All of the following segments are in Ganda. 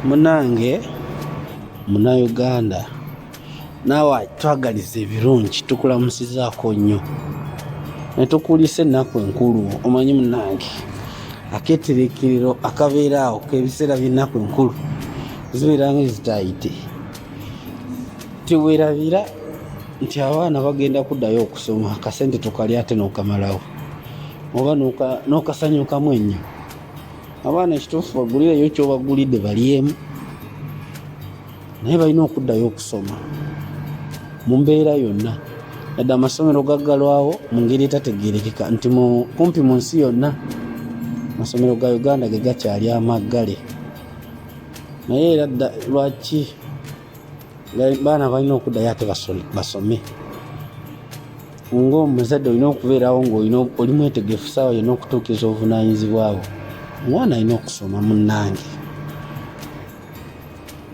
Munange Munnayuganda naawe twagaliza ebirungi, tukulamusizaako nnyo ne tukulisa ennaku enkulu. Omanyi munange akeetereekerero akabeera awo k'ebiseera by'ennaku enkulu zibeera nga ezitaayite. Teweerabira nti abaana bagenda kuddayo okusoma, akasente tokalya ate n'okamalawo oba n'okasanyukamu ennyo. Abaana ekituufu bagulireyo kyobagulidde balyemu, naye balina okuddayo okusoma mu mbeera yonna. Yadde amasomero gaggalwawo mu ngeri etategeerekeka nti kumpi mu nsi yonna amasomero ga Uganda ge gakyali amaggale, naye era lwaki baana balina okuddayo ate basome? Ng'omuzadde olina okubeerawo ng'oli mwetegefu saawa yonna okutuukiriza obuvunaanyizibwa bwo. Omwana alina okusoma munnange.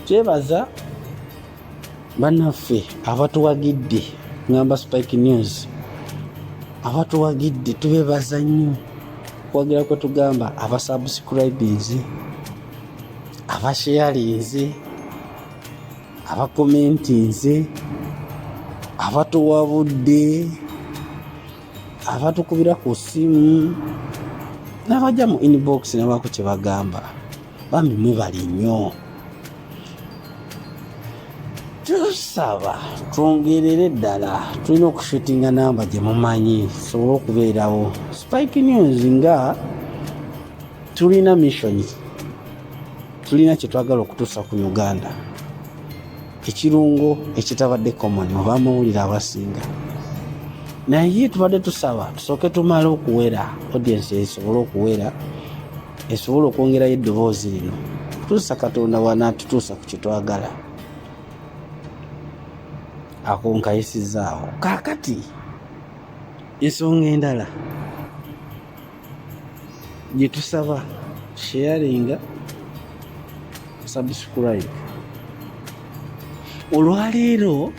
Twebaza bannaffe abatuwagidde, ngamba Spike News abatuwagidde, tubebaza nnyo okuwagira kwe tugamba, abasubscribinze, abasharinze, abakomentinze, abatuwabudde, abatukubira ku ssimu n'abajja mu inbox nabaako kye bagamba. Bambi mwebali nnyo, tusaba twongerere ddala. Tulina okushutinga namba gye mumanyi tusobole okubeerawo. Spike News nga tulina mission, tulina kye twagala okutuusa ku Uganda, ekirungo ekitabadde common mu bamawulire abasinga, naye tubadde tusaba tusooke tumale okuwera audience esobole okuwera, esobole okwongerayo eddoboozi lino kutuusa Katonda wanaatutuusa ku kyetwagala. Ako nkayisizaawo. Kaakati ensonga endala gye tusaba, sharinga, subscribe. Olwaleero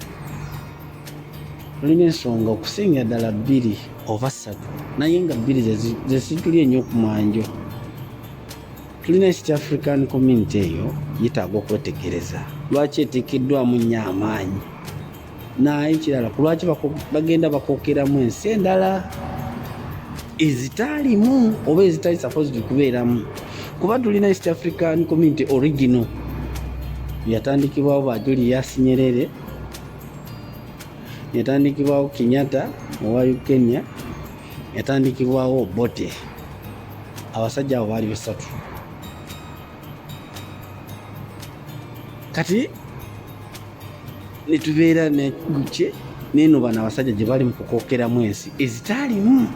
tulina ensonga okusinga ddala bbiri oba ssatu, naye nga bbiri zesituli ennyo ku mwanjo. Tulina East African Community, eyo yetaaga okwetegereza lwaki eteekeddwamu nnyo amaanyi, naye ekirala ku lwaki bagenda bakokeramu ensi endala ezitaalimu oba ezitali supposed kubeeramu, kuba tulina East African Community original yatandikibwawo ba Julius Nyerere, yatandikibwawo Kenyatta owa Kenya, yatandikibwawo Obote. Abasajja abo baali basatu. Kati netubeera neguke neno bano abasajja gye bali mu kukokeramu ensi ezitaalimu.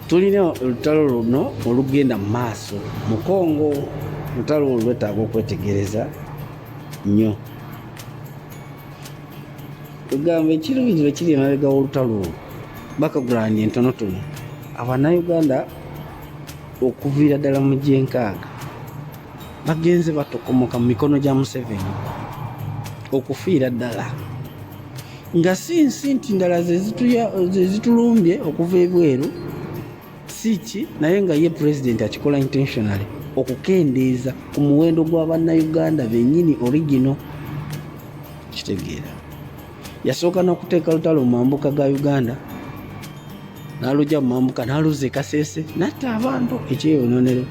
Tulina olutalo luno olugenda mu maaso mu Kongo, olutalo olwo lwetaaga okwetegereza nnyo. Tugamba ekiruubiriro ekiri emabega w'olutalo olwo, background entonotono, Abannayuganda okuviira ddala mu gyenkaaga bagenze batokomoka mu mikono gya Museveni okufiira ddala, nga si nsi nti ndala zezitulumbye okuva ebweru, si ki, naye nga ye pulezidenti akikola intentionally okukendeeza ku muwendo gwa Bannayuganda bennyini original. Kitegeera yasooka n'okuteeka lutalo mu mambuka ga Uganda, n'alujja mu mambuka n'aluzza e Kasese, n'atta abantu ekyeyononero,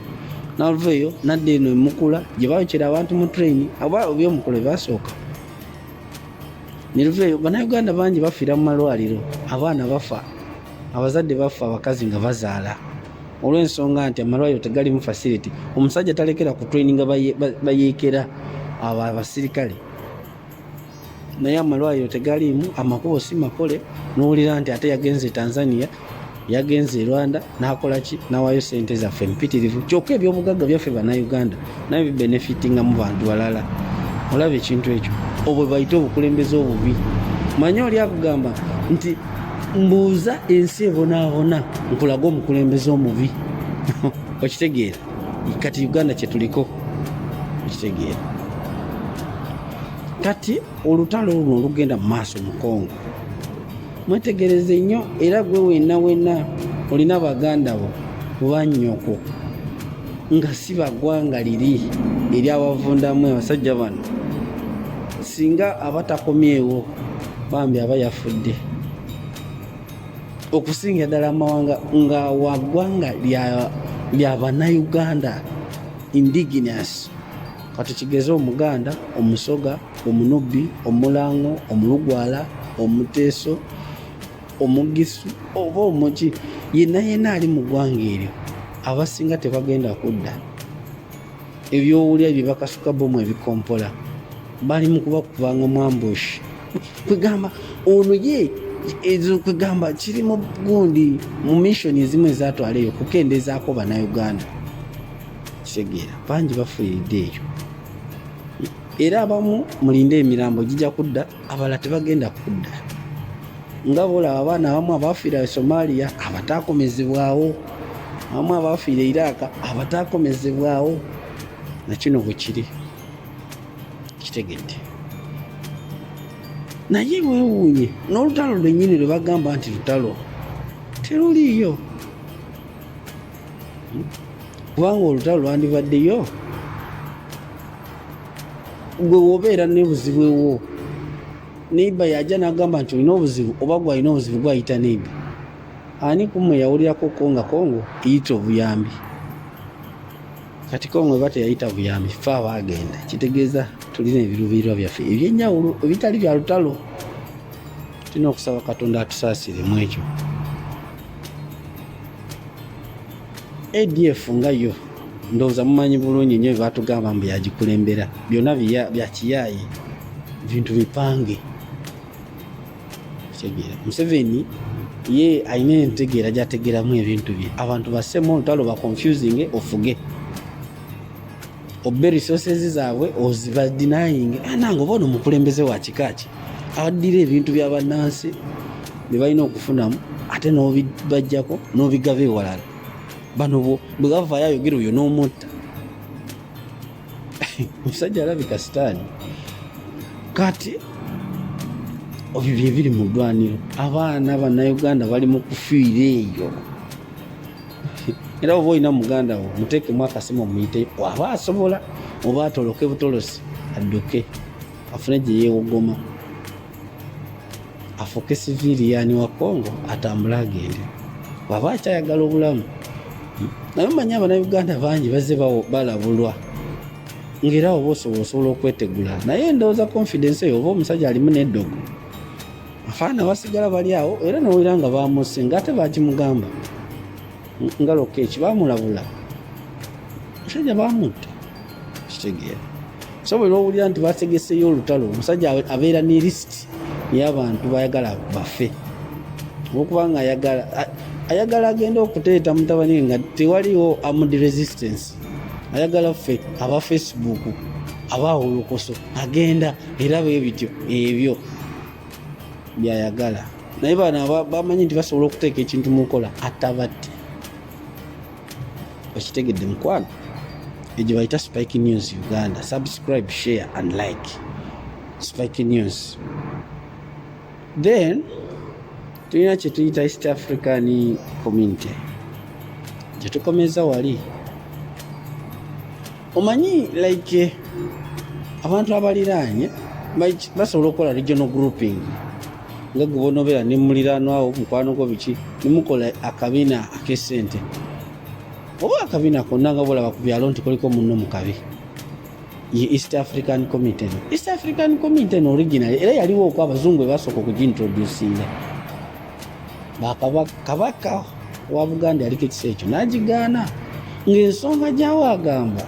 n'aluva eyo n'adda eno emukula gye bayokyera abantu mu train, oba ebyomukula byebasooka ne luva eyo. Bannayuganda bangi bafiira mu malwaliro, abaana bafa, abazadde bafa, abakazi nga bazaala, olw'ensonga nti amalwaliro tegalimu facility. Omusajja talekera ku traininga bayeekera abo abasirikale, naye amalwaliro tegaliimu, amakubo si makole. Nowulira nti ate yagenze e Tanzania, yagenze e Rwanda, nakola ki, nawayo sente zaffe mpitirivu, kyokka ebyobugagga byaffe Bannayuganda naye bibenefitinga mu bantu balala. Olaba ekintu ekyo, obwe bayite obukulembeze obubi. Manyi oli akugamba nti mbuuza ensi ebonaabona nkulaga omukulembeze omubi. Okitegeera? Kati Uganda kyetuliko, okitegeera? Kati olutalo luno olugenda mu maaso mu Kongo mwetegereze nnyo, era gwe wenna wenna olina baganda bo oba nnyoko. Nga si bagwanga liri eryabavundamu abasajja bano, singa aba takomyewo bambi aba yafudde. Okusinga ddala amawanga nga waggwanga lya bannayuganda indigenous, kati kigeze Omuganda, Omusoga, Omunubbi, Omulango, Omulugwala, Omuteeso, Omugisu oba omuki, yenna yenna ali mu ggwanga eryo, abasinga tebagenda kudda. Ebyowulira bye bakasuka bomu ebikompola bali mu kubakubanga mu ambush. Kwegamba ono ye ezo, kwegamba kiri mu gundi mu mission ezimu ezatwala eyo kukendezaako bannayuganda. Kitegeera bangi bafuiridde eyo, era abamu mulinde emirambo gijja kudda, abalala tebagenda kudda. Nga bolaba abaana abamu abafiira e Somalia abataakomezebwawo, abamu abafiira e Iraq abataakomezebwawo, nakino bwe kiri. Kitegedde? Naye weewuunye n'olutalo lwennyini lwe bagamba nti lutalo teruliiyo, kubanga olutalo lwandibaddeyo gwe wobeera nebuzibu ewo neiba yajja nagamba nti olina obuzibu, oba gwe alina obuzibu gwayita neiba. Ani kumwe yawulirako ko nga Kongo eyita obuyambi? Kati Kongo eba teyayita buyambi, fe abaagenda kitegeeza tulina ebiruubirirwa byaffe ebyenjawulo ebitali bya lutalo. Tulina okusaba Katonda atusaasire mu ekyo. ADF nga yo ndowooza mumanyi bulungi nnyo byebatugamba mbu yagikulembera, byonna bya kiyaaye, bintu bipange. Kitegeera Museveni ye alina entegeera gyategeeramu ebintu bye. Abantu bassemu olutalo, ba confusing, ofuge, obbe resources zaabwe, oziba denying. Nange oba ono omukulembeze wa kika ki addira ebintu byabannansi bye balina okufunamu, ate n'obibajjako n'obigaba ewalala? Bano bwe bavaayo ayogera oyo n'omutta. Omusajja alabika sitaani. Kati ebyo byebiri mu ddwaniro, abaana bannayuganda bali mu kufiira eyo. Era oba olina muganda wo, muteekemu akasimu omuyite, waba asobola oba atoloke butolosi, adduke afune gye yeewogoma, afuuke civilian wa Congo, atambule agende waba akyayagala obulamu. Naye omanyi abannayuganda bangi bazze balabulwa ngaera oba osobola okwetegula, naye ndowooza confidence eyo oba omusajja alimu n'eddogo, afaana basigala bali awo. Era nowulira nga bamusse ngaate bakimugamba nga Lokech bamulabula, omusajja bamutta. Kitegeera? So bwe lwowulira nti bategeseyo olutalo, omusajja abeera ne list y'abantu bayagala bafe, olwokubanga ayagala agenda okuteeta mutabani we nga tewaliwo armed resistance. Ayagala ffe aba Facebook abaawolokoso agenda era bwe bityo ebyo byayagala. Naye bano bamanyi nti basobola okuteeka ekintu mu nkola atabatte. Okitegedde mukwano? Egyo bayita Spike News Uganda. Subscribe, share and like Spike News. Then tulina kyetuyita East African Community gyetukomeza wali. Omanyi like abantu abaliraanye basobola okukola regional grouping, nga gwe bonobeera ne muliraanwawo, mukwano gwo, biki, nemukola akabiina ak'esente oba akabiina konna, nga bolaba ku byalo nti kuliko munno mu kabi. Ye East African Community eno, East African Community eno original era yaliwo okwo abazungu bwe basooka okugintroducinga. Kabaka wa Buganda yaliko ekiseera ekyo n'agigaana, ng'ensonga gyawo agamba,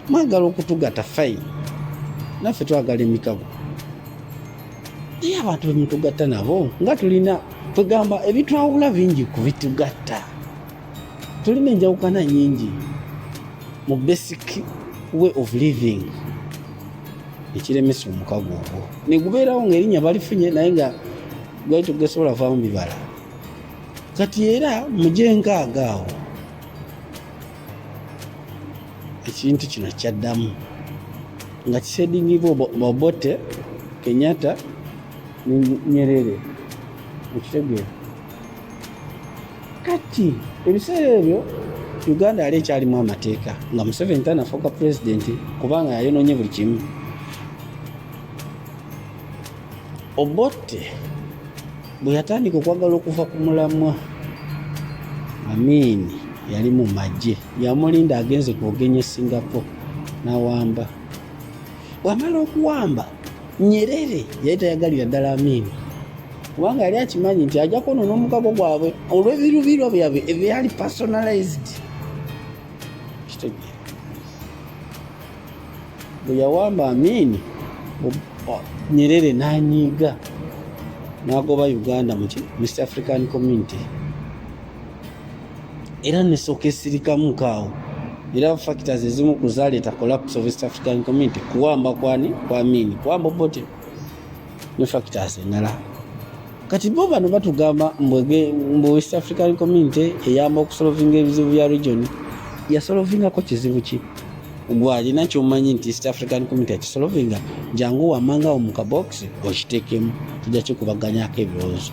mwagala okutugatta, fine, naffe twagala emikago, naye abantu bemutugatta nabo nga tulina kwegamba ebitwawula bingi ku bitugatta. Tulina enjawukana nyingi mu basic way of living, ekiremesa omukago ogwo negubeerawo ngaerinnya balifunye, naye nga gwali tegusobola vaamu bibala. Kati era mujenkaaga awo ekintu kino kyaddamu nga kiheadingibwa Obote, Kenyatta ne Nyerere. Okitegeera? Kati ebiseera ebyo Uganda yali ekyalimu amateeka nga Museveni tanafuuka pulezidenti, kubanga yayonoonye buli kimu. Obote bwe yatandika okwagala okuva ku mulamwa, Amin yali mu magye, yamulinda agenze kwogenya e Singapore n'awamba. Bw'amala okuwamba, Nyerere yali tayagalira ddala Amin, kubanga yali akimanyi nti ajja kwonoona omukago gwabwe olw'ebiruubirirwa byabwe ebyali personalized. Kitegeera, bwe yawamba Amin, Nyerere n'anyiiga n'agoba Uganda mu East African Community, era nesooka esirikamu kaawo. Era factors ezimu ku zaleeta collapse of East African Community kuwamba kwani kwa Amin, kuwamba Obote ne factors endala. Kati bo bano batugamba mbu East African Community eyamba okusolvinga ebizibu bya region. Yasolvingako kizibu ki? Gwalina kyomanyi nti East African Community yakisolvinga, jangu wamangawo mu kabokisi okiteekemu, tujja kikubaganyako ebirowoozo.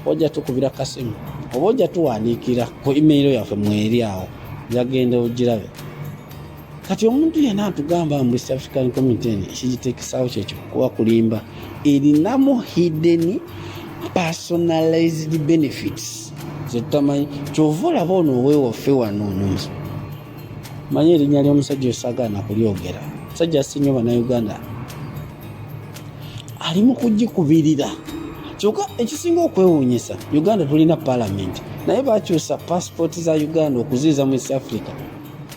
Ojja tukubira kasimu oba ojja tuwandiikira ku email yaffe mweri awo, jagenda ogirabe. Kati omuntu yenna atugamba mbu East African Community eno ekigiteekesaawo kyekyo, kuba kulimba. Erinamu hidden personalized benefits zetutamanyi. Kyova olaba ono owewaffe wano, ono manyi erinnya ly'omusajja osaagaana kulyogera, musajja asinyo Bannayuganda, ali mu kugikubirira. Kyokka ekisinga okwewuunyisa, Uganda tulina palamenti, naye bakyusa passport za Uganda okuziiza mu East Africa.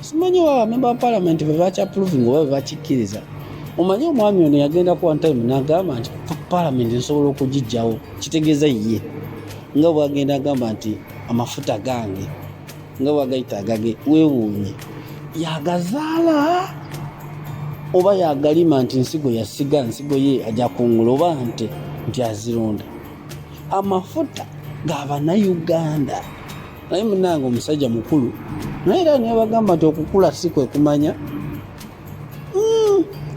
Simanyi oba bamemba ba palamenti bwe bakyapproving oba bwe bakikkiriza. Omanyi omwami ono yagenda ku one time n'agamba nti palamenti nsobola okugijjawo. Kitegeeza ye nga bwagenda agamba nti amafuta gange, nga bwagayita agage. Weewuunye, yagazaala oba yagalima nti nsigo yasiga, nsigo ye ajja kungula, oba nte nti azirunda. Amafuta ga Bannayuganda. Naye munange omusajja mukulu, naye era niye bagamba nti okukula si kwe kumanya.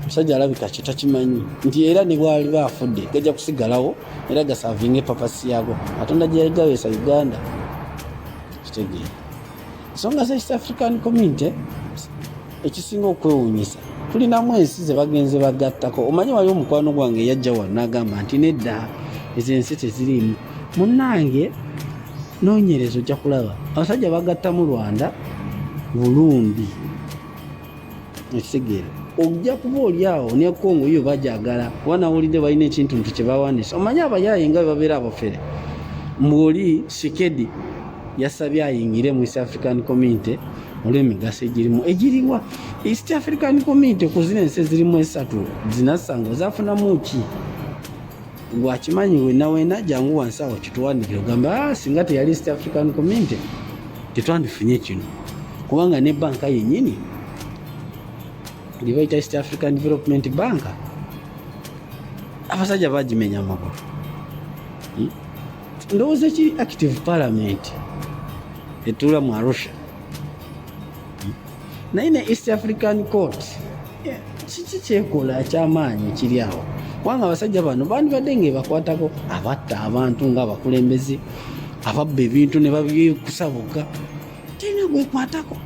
Omusajja alabika kye takimanyi nti era ne bwaliba afudde gajja kusigalawo era gaservinga epurpose yaago Katonda gye yagaweesa Uganda. Kitegeera ensonga za East African Community. Ekisinga okwewuunyisa, tulinamu ensi ze bagenze bagattako. Omanyi wali omukwano gwange yajja wano n'agamba nti nedda, ezo ensi teziriimu. Munnange, noonyereza, ojja kulaba abasajja bagattamu Rwanda, Burundi. Ekitegeera, ojja kuba oli awo ne Congo yo bajagala, kuba nawulidde balina ekintu nti kyebawandiisa. Omanyi abayaaye nga bwe babeera abafere, mbwoli Tshisekedi yasabye ayingire mu East African Community olw'emigaso egirimu. Egiriwa? East African Community ku zino ensi ezirimu esatu zinasanga ozafunamu ki? Gwakimanyi wena wena, jangu wansi awo kituwandikire, ogamba, "Ah, singa teyali East African Community tetwandifunye kino," kubanga ne banka yennyini gyebayita East African Development Bank abasajja bagimenya amagulu. Ndowooza ekiri active parliament etuula mu Arusha. Naye ne East African Court kiki kyekola ekyamaanyi ekiri awo? Kubanga abasajja bano bandibadde nga ebakwatako abatta abantu ngaabakulembeze, ababba ebintu ne babyekusabuka, terina gwekwatako.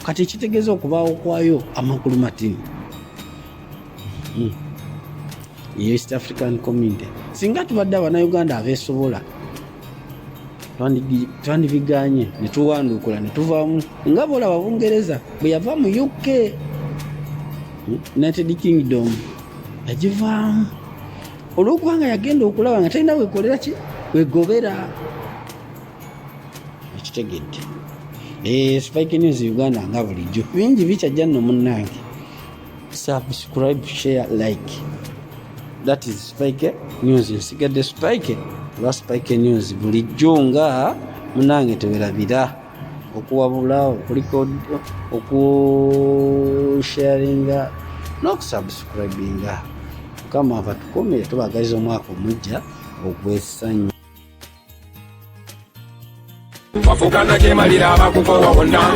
Kati ekitegeeza okubaawo kwayo amakulu matini. Eyo East African Community, singa tubadde Abannayuganda abeesobola, twandibiganye ne tuwanduukula ne tuvaamu, nga bolaba Bungereza bwe yava mu UK. United Kingdom yagivaamu olwokubanga yagenda okulaba nga talina wekolera ki wegobera. Ekitegedde. Spike News Uganda, nga bulijjo bingi bikyajja nno. Munnange, subscribe, share, like. That is Spike News. Nsigadde Spike olwa Spike News. Bulijjo nga munange tewerabira okuwabula, okuliko, okusharinga n'okusubscribinga. Mukama abatukuumire. Tubagaliza omwaka omujja ogw'essanyu. Wafukana kyemalira abakukowa bonna.